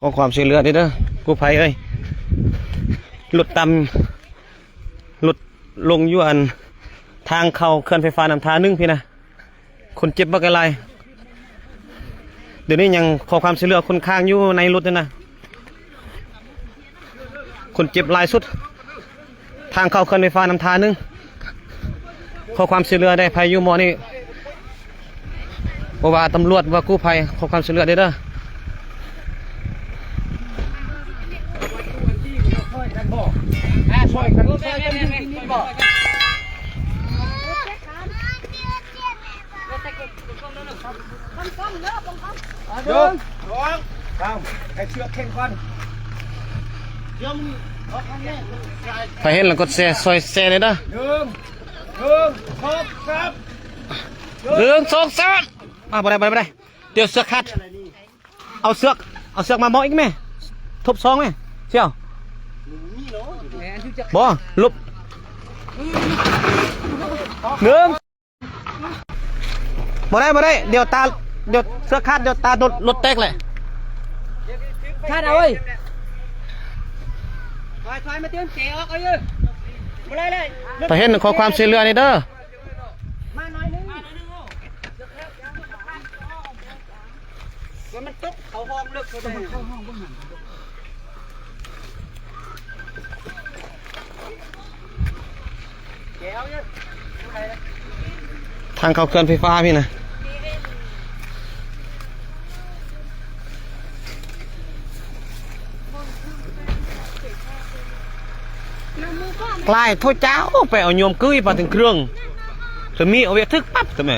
ຂໍຄວາມຊ່ວຍເຫຼືອເດີ ກູ້ໄພເອີຍ. ລົດຕ່ຳ ລົດລົງຢູ່ອັນທາງເຂົ້າເຂື່ອນໄຟຟ້ານ້ຳທາໜຶ່ງພີ້ນະ. ຄົນເຈັບບັກຫຼາຍ. ດຽວນີ້ຍັງຂໍຄວາມຊ່ວຍເຫຼືອຄົນຄ້າງຢູ່ໃນລົດນີ້ນະ. ຄົນເຈັບຫຼາຍສຸດ ທາງເຂົ້າເຂື່ອນໄຟຟ້ານ້ຳທາໜຶ່ງ. ຂໍຄວາມຊ່ວຍເຫຼືອແດ່ ໃຜຢູ່ໝໍ່ນີ້ ບໍ່ວ່າຕຳຫຼວດ ວ່າກູ້ໄພ ຂໍຄວາມຊ່ວຍເຫຼືອແດ່ເດີ. ໃຜເຫັນແລ້ວກົດແຊ ຊ່ອຍແຊແດ່ເດີ. ໜຶ່ງ ໜຶ່ງ ສອງ ສາມ ໜຶ່ງ ສອງ ສາມ. ມາ ບໍ່ໄດ້ ບໍ່ໄດ້ ບໍ່ໄດ້. ດຽວເຊືອກຂາດ. ເອົາເຊືອກ ເອົາເຊືອກມາໝໍ້ອີກແມ່. ທົບສອງແມ່. ສ່ຽວ ບໍ່ ລົບ ໜຶ່ງ. ບໍ່ໄດ້ ບໍ່ໄດ້. ດຽວຕາ ດຽວເຊືອກຂາດ ດຽວຕາລົດ ລົດແຕກແຫຼະ. ຂາດເອົາເອີຍ. ຖອຍ ຖອຍມາຕື່ມເຈອອກເອົາຢູ່. ບໍ່ໄດ້ເລີຍ. ໃຜເຫັນຂໍຄວາມຊ່ວຍເຫຼືອແດ່ເດີ. ມາໜ້ອຍໜຶ່ງ. ມັນຕົກເຂົ້າຫ້ອງເລິກເຂົ້າໃຈ. ທາງເຂົ້າເຂື່ອນໄຟຟ້າພີ້ນະ. ກລາຍໂທເຈົ້າ ໄປເອົາໂຍມກື້ຍປາເຖິງເຄື່ອງ ເທື່ອມີເອົາວຽກຖືກປັບ ເທື່ອແມ່.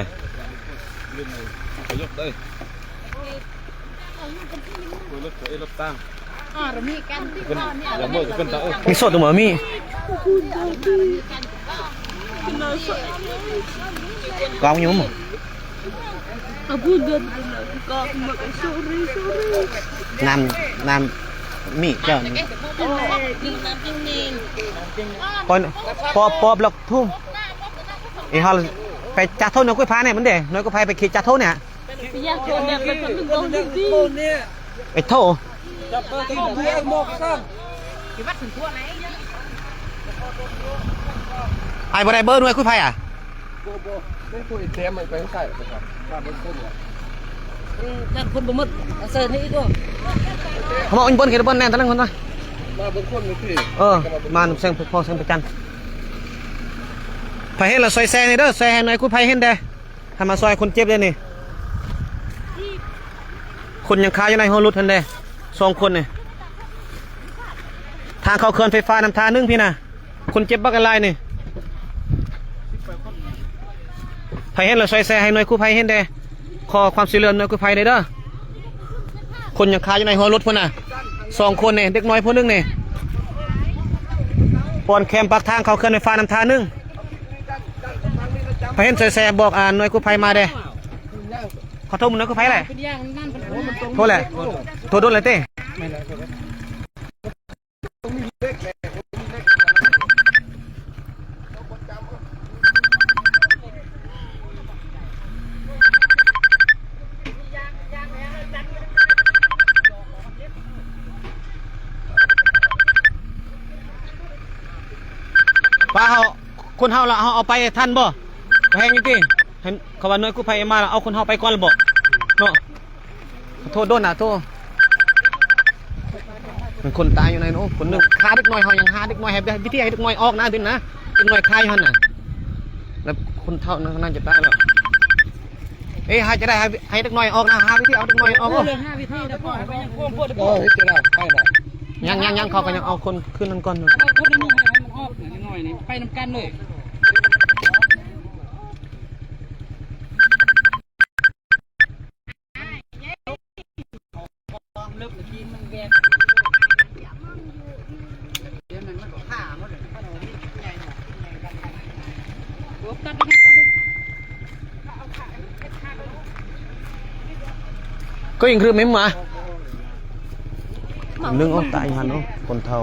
ມີໂສດຕົວບໍ່ມີ ກອງຢູ່. ນ້ຳ ນ້ຳມີເຈົ້ານີ້ ປອບ ປອບ ປອບແລ້ວທຸ່ມ. ເອີ ເຮົາໄປຈັບໂທໜ່ວຍກູ້ໄພແດ່ ມັນເດ້ ໜ່ວຍກູ້ໄພໄປເຂດຈັບໂທນີ້. ໄອ້ໂທ ອ້າຍບໍ່ໄດ້ເບີໜ່ວຍກູ້ໄພອະ? ບໍ່ ບໍ່ ໄດ້ໂທໄອ້ແຕ້ມ ມັນໄປທາງໃຕ້ ມາເບິ່ງຄົນ ເອີ ມາເບິ່ງຄົນ ເອີ ມານຳແສງພໍແສງພະຈັນ. ໃຜເຫັນລະຊ່ອຍແຊແດ່ເດີ ແຊໃຫ້ໜ່ວຍກູ້ໄພເຫັນແດ່. ໃຫ້ມາຊ່ອຍຄົນເຈັບເດ້ນີ້ ຄົນຍັງຄາຢູ່ໃນຫົວລົດຫັ້ນເດ້ ສອງຄົນນີ້ ທາງເຂົ້າເຂື່ອນໄຟຟ້ານ້ຳທາໜຶ່ງພີ້ນະ. ຄົນເຈັບບັກຫຼາຍນີ້ ໃຜເຫັນລະຊ່ອຍແຊໃຫ້ໜ່ວຍກູ້ໄພເຫັນແດ່ ຂໍຄວາມຊ່ວຍເຫຼືອໜ່ວຍກູ້ໄພແດ່ເດີ. ຄົນຍັງຄາຢູ່ໃນຫົວລົດພຸ້ນນະ ສອງຄົນນີ້ ເດັກນ້ອຍຜູ້ໜຶ່ງນີ້ ປ່ອນແຄມປາກທາງເຂົ້າເຂື່ອນໄຟຟ້ານ້ຳທາໜຶ່ງ. ໃຜເຫັນຊ່ອຍແຊບອກ ອາ ໜ່ວຍກູ້ໄພມາແດ່. ຂໍໂທດໜ່ວຍກູ້ໄພແຫຼະ ໂທດແຫຼະ ໂທດດົນແລ້ວເต๋. ປາເຮົາ ຄົນເຮົາລະ ເຮົາເອົາໄປທັນບໍ່? ແຮງຢູ່ຕິ ເຫັນເຂົາວ່າໜ່ວຍກູ້ໄພມາລະ ເອົາຄົນເຮົາໄປກ່ອນລະບໍ່ເນາະ? ໂທດດົນນະ ໂທດ ມັນຄົນຕາຍຢູ່ໃນນັ້ນ ໂອ້ ຄົນໜຶ່ງ ຄາເດັກນ້ອຍ ເຮົາຍັງຫາເດັກນ້ອຍ ໃຫ້ວິທີໃຫ້ເດັກນ້ອຍອອກນະ ເປັນນະ ເດັກນ້ອຍຄາຢູ່ຫັ້ນນະ ແລ້ວຄົນເຖົ້ານັ້ນໜ້າຈະຕາຍແລ້ວ. ເອີ ຫາຈະໄດ້ໃຫ້ ໃຫ້ເດັກນ້ອຍອອກນະ ຫາວິທີເອົາເດັກນ້ອຍອອກ. ເອີ ເຮັດຈັ່ງໃດໄປລະ ຍັງ ຍັງ ຍັງ ເຂົາກໍຍັງເອົາຄົນຂຶ້ນນັ້ນກ່ອນ. ເອົາຄົນໜຶ່ງໃຫ້ມັນອອກເດັກນ້ອຍນີ້ ໄປນຳກັນເລີຍ. ກໍຍັງຄືແມ່ນໝາ ໜຶ່ງອອກຕາຍຫັ້ນເນາະ ຄົນເຖົ້າ.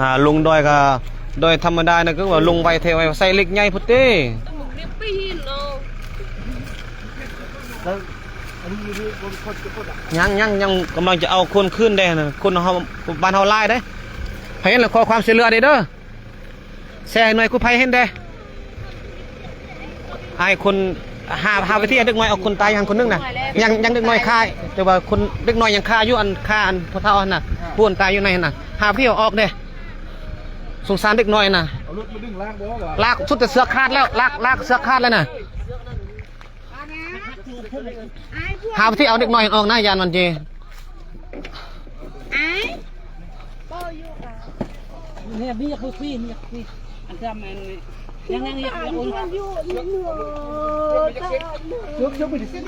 ຫາລົງດອຍກະ ດອຍທຳມະດານະ ຄືວ່າລົງໄວແທ້ ໄວ ໃສ່ເຫຼັກໃຫຍ່ພຸ້ນເດ້. ຕ້ອງເລັບປີນເນາະ. ຍັງ ຍັງ ຍັງກຳລັງຈະເອົາຄົນຄືນເດ້ນະ ຄົນເຮົາ ບ້ານເຮົາຫຼາຍເດ້. ໃຜເຫັນແລ້ວຂໍຄວາມຊ່ວຍເຫຼືອເດ້ເດີ ແຊໃຫ້ໜ່ວຍກູ້ໄພເຫັນເດ້. ໃຫ້ຄົນ ຫາ ຫາວິທີເດັກນ້ອຍເອົາຄົນຕາຍຫັ້ນຄົນໜຶ່ງນະ ຍັງ ຍັງເດັກນ້ອຍຄາ ແຕ່ວ່າຄົນ ເດັກນ້ອຍຍັງຄາຢູ່ ອັນຄາ ອັນຜູ້ເຖົ້າຫັ້ນນະ ຜູ້ອັນຕາຍຢູ່ໃນຫັ້ນນະ ຫາວິທີເອົາອອກເດ້. ສົງສານເດັກນ້ອຍນະ ເອົາລົດມາດຶງລາກບໍ່ວະ ລາກສຸດແຕ່ເຊືອກຂາດແລ້ວ ລາກ ລາກເຊືອກຂາດແລ້ວນະ. ຫາວິທີເອົາເດັກນ້ອຍອອກນະ ຢ້ານມັນເຈ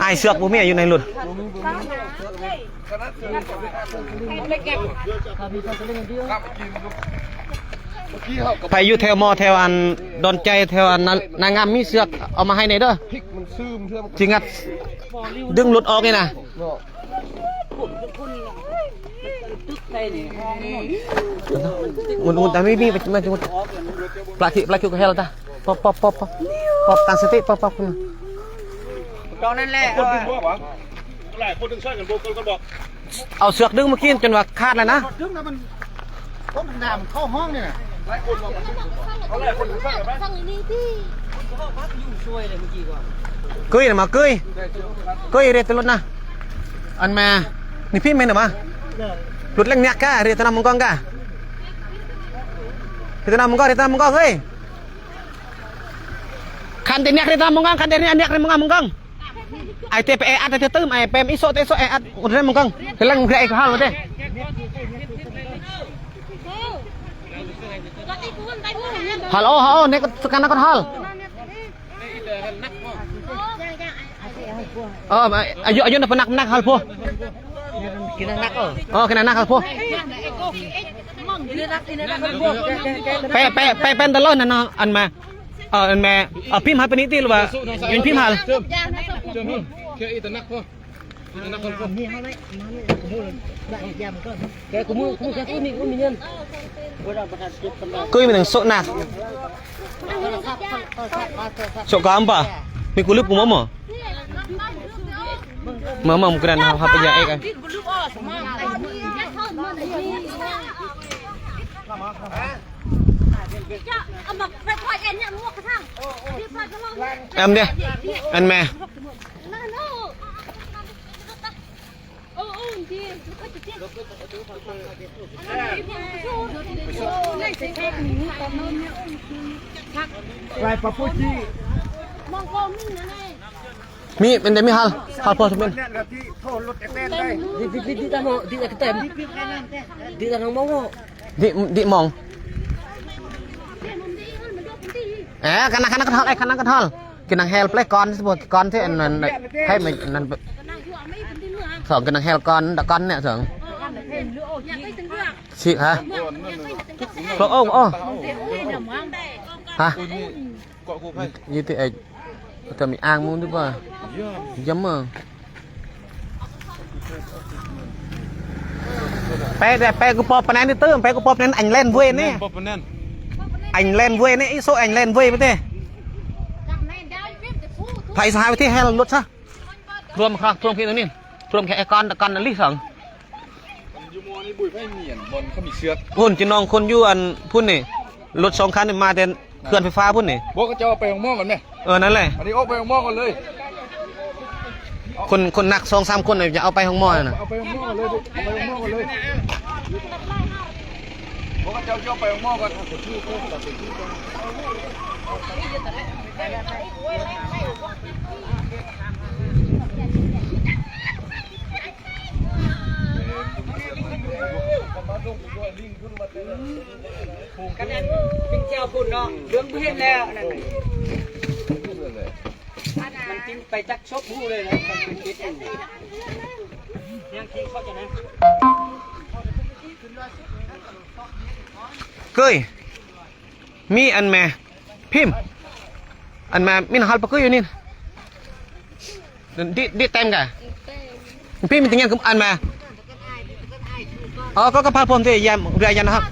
ອ້າຍເຊືອກບໍ່ມີ ຢູ່ໃນລົດ. ໃຜຢູ່ແຖວມໍ່ ແຖວອັນດອນໃຈ ແຖວອັນນາງາມ ມີເຊືອກເອົາມາໃຫ້ແດ່ເດີ ຊິງັດດຶງລົດອອກນີ້ນະ. ອຸນໆ ແຕ່ມີ ມີ ປະທິ ປະທິກະແຮລຕາ ປອບ ປອບ ປອບ ປອບ ຕັ້ງສະຕິ ປອບ ປອບ ຕອນນັ້ນແຫຼະ ເອົາເຊືອກດຶງມາກີ້ຈົນວ່າຂາດແລ້ວນະ. ເກີຍນະ ມາເກີຍ ເກີຍເຣຕະລົດນະ. ອັນແມ່ ນີ້ພີ່ແມ່ນມາ ລົດແລງນຽກກະ ເຣຕະນຳມັງກອງກະ ເຣຕະນຳມັງກອງ ເຣຕະນຳມັງກອງເອີຍ. ຄັນເຕນຽກເຣຕະນຳມັງກອງ ຄັນເຕນຽກເຣຕະນຳມັງກອງ ມັງກອງ. ໄອເຕໄປແອອັດ ໄອເຕຕື່ມ ໄອແປມອີໂຊເຕໂຊແອອັດ ອຸນເຣມັງກອງ ເຕລັງເຣໄອກະຮາວເຕ. ຮາວ ຮາວ ເນກະສະກັນນະກອນຮາວ. ເອີ ອາຍຸ ອາຍຸນະປະນັກ ນັກຮາວໂພ ກິນນັກ ເອີ ກິນນັກຮາວໂພ. ແປ ແປ ແປ ແປນຕະຫຼອດນະ ອັນມາ ເອີ ອັນແມ່ ເອີ ພິມຫາປານິຕິ ຫຼືວ່າ ເປັນພິມຫາ ເກີຍມັນໂຊະນະ ໂຊະກາມປະ ມີກູລຶບກູມໍ່. ມາ ມາ ມາ ກະນັ້ນ ເຮົາໄປຢາເອກ ແອມເດ ອັນແມ່. ລາຍປາປູຈີ ມີ ມັນໄດ້ມີຮາວ ຮາວໂພສເປັນ ດີ ດີ ດີ ດີ ດີ ມອງ ເອີ ກັນນະ ກັນນະ ກັນທອນ ເອີ ກັນນະ ກັນທອນ ກິນນັງແຮລເປກ່ອນ ສະບົດກ່ອນ ທີ່ອັນນັ້ນ ໃຫ້ມັນນັ້ນ ສອງ ກິນນັງແຮລກ່ອນ ດະກ່ອນເນຍ ສອງ ຊິ ຮະ ໂອ້ ໂອ້ ຮະ ເກາະກູ້ໄພ ຢູ່ທີ່ໄອ້ ເຈົ້າມີອ່າງມຸງດີກວ່າ ຢ້ຳເອີ. ແປ ແປ ແປ ກູປອບປະແນນຕິ ແປ ກູປອບແນນ ອັນແລນເວເນ ອັນແລນເວເນ ອີໂຊ ອັນແລນເວປະເຕ ໄພສະຫາຍປະເທດ ໃຫ້ລົດຊະ ຖ້ວມຄ່ະ ຖ້ວມເຂດນີ້ ຖ້ວມແຄ່ກ້ອນ ກ້ອນອັນລີສອງ ຢູ່ມໍ່ນີ້ບຸ້ຍໄພມີອັນບ່ອນເຂົາມີເຊືອກ ພຸ້ນ ພີ່ນ້ອງຄົນຢູ່ອັນພຸ້ນນີ້ ລົດສອງຄັນນີ້ມາແຕ່ ເຂື່ອນໄຟຟ້າພຸ້ນນີ້ ບໍ່ ເຂົາເຈົ້າເອົາໄປໂຮງໝໍກ່ອນແມະ ເອີ ນັ້ນແຫຼະ ອັນນີ້ອອກໄປໂຮງໝໍກ່ອນເລີຍ ຄົນ ຄົນໜັກສອງສາມຄົນ ຈະເອົາໄປໂຮງໝໍຫັ້ນນະ ເອົາໄປໂຮງໝໍກ່ອນເລີຍ ເອົາໄປໂຮງໝໍກ່ອນເລີຍ ບໍ່ ເຂົາເຈົ້າຈະເອົາໄປໂຮງໝໍກ່ອນ ກັນນັ້ນ ປິງແຈວພຸ້ນເນາະ ເບິ່ງບໍ່ເຫັນແລ້ວນັ້ນ ມັນກິນໄປຈັກສົບຮູ້ເລີຍນະ ມັນເປັນເປັດຢູ່ ຍັງກິນເຂົ້າຈະນະ ເກີຍ ມີອັນແມ່ ພິມ ອັນແມ່ ມີນະຮອດປະກືຢູ່ນີ້ ດິ ດິແຕມກະ ພິມມີແຕ່ງຽນກັບອັນແມ່ ອໍ ກໍ ກໍພາຜົມທີ່ຢາມ ເວລາຢາມນະຮອດ